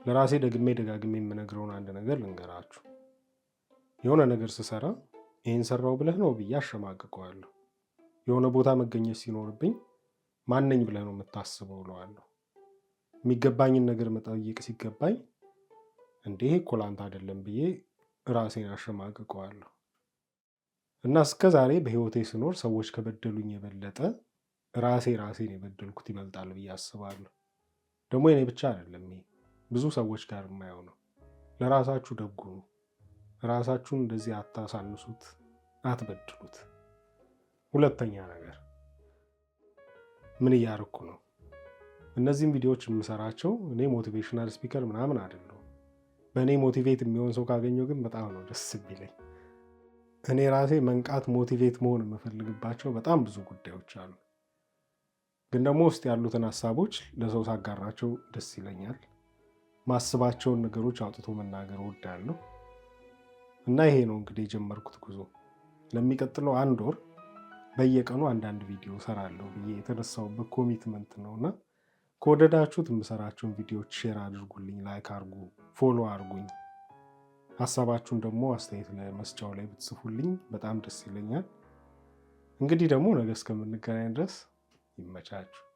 ለራሴ ደግሜ ደጋግሜ የምነግረውን አንድ ነገር ልንገራችሁ። የሆነ ነገር ስሰራ ይህን ሰራው ብለህ ነው ብዬ አሸማቅቀዋለሁ። የሆነ ቦታ መገኘት ሲኖርብኝ ማነኝ ብለህ ነው የምታስበው እለዋለሁ። የሚገባኝን ነገር መጠየቅ ሲገባኝ እንዴ ይሄ እኮ ላንተ አይደለም ብዬ ራሴን አሸማቅቀዋለሁ። እና እስከ ዛሬ በህይወቴ ስኖር ሰዎች ከበደሉኝ የበለጠ ራሴ ራሴን የበደልኩት ይበልጣል ብዬ አስባለሁ። ደግሞ የኔ ብቻ አይደለም፣ ይሄ ብዙ ሰዎች ጋር የማየው ነው። ለራሳችሁ ደግ ሁኑ። ራሳችሁን እንደዚህ አታሳንሱት፣ አትበድሉት። ሁለተኛ ነገር፣ ምን እያደረኩ ነው? እነዚህም ቪዲዮዎች የምሰራቸው እኔ motivational speaker ምናምን አይደለሁም። በእኔ motivate የሚሆን ሰው ካገኘው ግን በጣም ነው ደስ የሚለኝ። እኔ ራሴ መንቃት፣ motivate መሆን የምፈልግባቸው በጣም ብዙ ጉዳዮች አሉ። ግን ደግሞ ውስጥ ያሉትን ሀሳቦች ለሰው ሳጋራቸው ደስ ይለኛል። ማስባቸውን ነገሮች አውጥቶ መናገር እወዳለሁ። እና ይሄ ነው እንግዲህ የጀመርኩት ጉዞ። ለሚቀጥለው አንድ ወር በየቀኑ አንዳንድ ቪዲዮ እሰራለሁ ብዬ የተነሳሁበት commitment ነው። እና ከወደዳችሁት የምሰራቸውን ቪዲዮዎች share አድርጉልኝ፣ like አድርጉ፣ follow አድርጉኝ። ሀሳባችሁን ደግሞ አስተያየት መስጫው ላይ ብትጽፉልኝ በጣም ደስ ይለኛል። እንግዲህ ደግሞ ነገ እስከምንገናኝ ድረስ ይመቻችሁ።